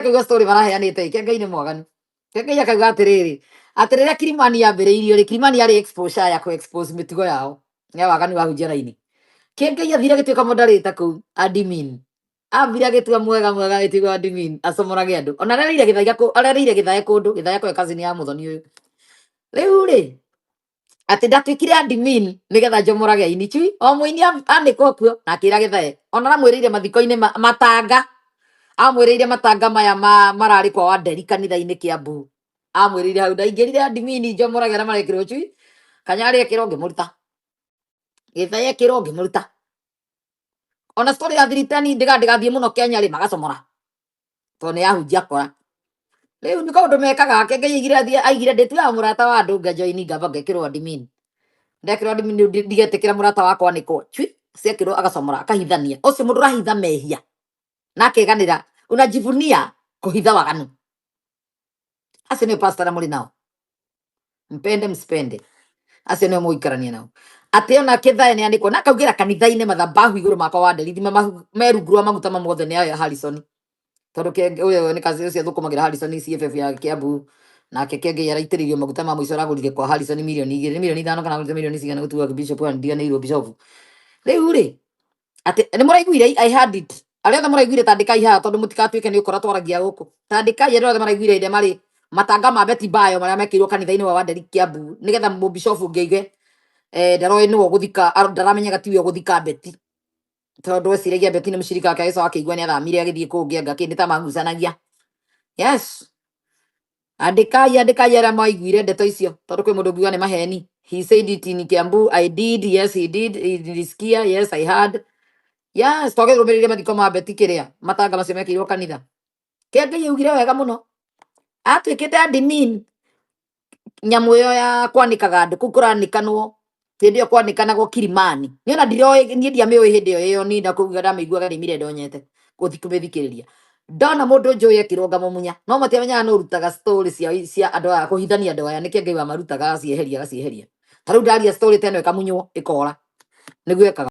Akauga story maraheanĩte ĩ, Kĩengei nĩ mwaganu. Kĩengei akauga atĩrĩrĩ, atĩ rĩrĩa Kilimani yambĩrĩirio rĩ, Kilimani yarĩ exposure ya kũ expose mĩtugo yao ya waganu wa hunjia raini. Kĩengei athire agĩtuĩka moderator kũu, admin. Ambire agĩtua mwega mwega agĩtuĩka admin, acomorage andũ. Ona arereire Gĩthaiga kũ, arereire Gĩthae kũndũ, Gĩthae koe cousin ya mũthoni ũyũ. Rĩu rĩ, atĩ ndatuĩkire admin nĩgetha njomorage aini. Chui, o mũini anĩkwo kuo na akĩra Gĩthae. Ona aramwĩrĩire mathiko-inĩ matanga. Amwĩrĩire matanga maya ma mararĩ kwa Wanderi kanitha-inĩ Kiambu. Amwĩrĩire hau ndaingĩrire admin njomorage arĩa marekĩrwo chui. Kanyarĩ ekĩrwo ngĩmũruta. Gĩthae ekĩrwo ngĩmũruta. Ona story ya thiritani ndĩgathiĩ mũno Kenya rĩ magacomora. Tondũ nĩ yahunjia kora. Rĩu nĩ kaũndũ mekaga Kĩengei aigire athiĩ aigire ndĩtuaga mũrata wa andũ ngajoini ngamba ngekĩrwo admin. Ndekĩrwo admin rĩu ndigetĩkĩra mũrata wakwa anĩkwo. Chui ciekĩrwo agacomora akahithania. Ũcio mũndũ ũrahitha mehia na akeganĩra unajivunia kũhitha waganu. Acio nĩo pastor arĩa mũrĩ nao. Mpende msipende. Acio nĩo mũgũikarania nao. Atĩ ona Kĩthae nĩ anĩkwo na akaugĩra kanitha-inĩ mathabahu igũrũ makwa wa Nderi thima me rungu rwa maguta mamwe mothe nĩ aya Harrison. Tondũ ũyũ nĩ kazi ũcio thũkũmagĩra Harrison CFF ya Kiambu nake Kĩengei araitĩrĩirio maguta ma mũico aragũrire kwa Harrison mirioni 2 nĩ mirioni 5 kana agũrĩte mirioni cigana gũtuaga bishop wa ndiganĩirwo bishop. Rĩu rĩ atĩ nĩ mũraiguire I had it. Arĩa othe mũraiguire tandĩkai haha tondũ mũtikatuĩke nĩ ũkora twaragia gũkũ. Tandĩkai arĩa othe maraiguire hĩndĩ ĩrĩa marĩ matanga ma Betty Bayo marĩa mekĩirwo kanitha-inĩ wa Wanderi Kiambu nĩgetha mũbishofu ũngĩ aige ndaroĩ nĩwe ũgũthika ndaramenyaga tiwe ũgũthika Betty tondũ eciragia Betty nĩ mũcirika wake agĩcoka akĩigua nĩ athamire agĩthiĩ kũngĩ anga kĩndĩ ta magucanagia. Yes. Andĩkai andĩkai arĩa maiguire ndeto icio tondũ kwĩ mũndũ ũngiuga nĩ maheni. He said it in Kiambu. I did. Yes, he did. Nilisikia. Yes, I heard. Yes, twagĩrũmĩrĩire mathiko ma Betty kĩrĩa matanga macio mekĩirwo kanitha. Kĩengei augire wega mũno. Atuĩkĩte admin nyamũ ĩyo ya kwanĩkaga andũ kũu kũranĩkanwo hĩndĩ ĩyo kwanĩkanagwo Kilimani. Niĩ ona ndiroĩ niĩ ndiamĩũĩ hĩndĩ ĩyo ĩyo ni ndakũuga ndamĩiguaga ndĩmire ndonyete gũthi kũmĩthikĩrĩria. Ndona mũndũ njũĩ ekĩrwo ngamũmunya no matiamenyaga nũ ũrutaga story cia andũ aya kũhithania andũ aya nĩkĩo Ngai wamarutaga agacieheria agacieheria. Ta rĩu ndaria story ta ĩno ĩkamunywo ĩkora nĩguo ekaga.